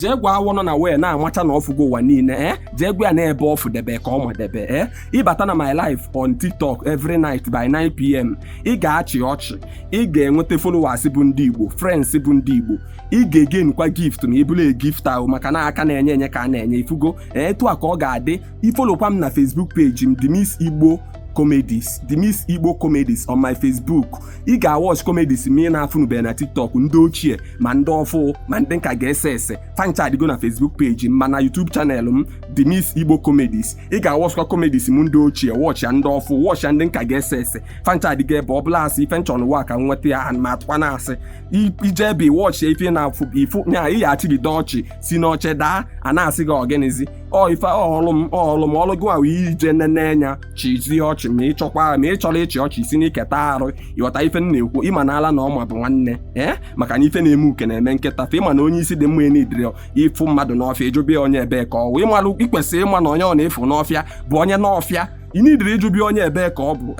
Jee gwa awọ nọ na wee na-amacha na ọfụgo ụwa niile. Jee gwa ya na ebe ọfụ debe ka ọ madebe. Ịbata na my live on TikTok every night by 9 p.m., ị ga-achị ọchị, ị ga-enweta followers bụ ndị Igbo, friends bụ ndị Igbo. Ị ga-egenkwa gift ma ị bụrụ a gift ahụ, maka na aka na-enye enye ka a na-enye. Ifugo? Etu a ka ọ ga-adị. Ifollowkwa m na Facebook page m, Dimis Igbo Comedies, Dimis Igbo Comedies on my Facebook. Ị ga-awatch comedies ma ị na-afụnube na TikTok, ndị ochie ma ndị ọfụ ma ndị nka ga-ese ese fancha adịgo na Facebook page m, ma na YouTube channel m, Dimis Igbo Comedies. Ị ga-awatchkwa comedies m ndị ochie, watch ya ndị ọfụ, watch ya ndị nka ga-ese ese fancha adịgo ebe ọ bụla. Asị ife nchọ n'ụwa ka m nweta ya ma atụkwa na asị ije ebe watch ya ife na-afụ ifu nya ị ya achịgide ọchị si n'oche daa, a na-asị gị ọgịnịzi ọ ife ọlụ m ọlụ m ọlụ gị nwa wee ije nene anya chizie ọchị. Ma ị chọkwa, ma ị chọrọ ịchị ọchị si n'iketa arụ. Ịghọta ife m na-ekwu? Ịma na ala na ọma bụ nwanne. Maka na ife na-eme uke na-eme nkịta fe. Ịma na onye isi dị mma enidiri ịfụ mmadụ n'ọfịa ịjụbịa onye ebee ka ọ wụ. Ịmalụ ikwesịrị ịma na onye ọ na-efu n'ọfịa bụ onye n'ọfịa. Ị nidiri ịjụbịa onye ebee ka ọ bụ.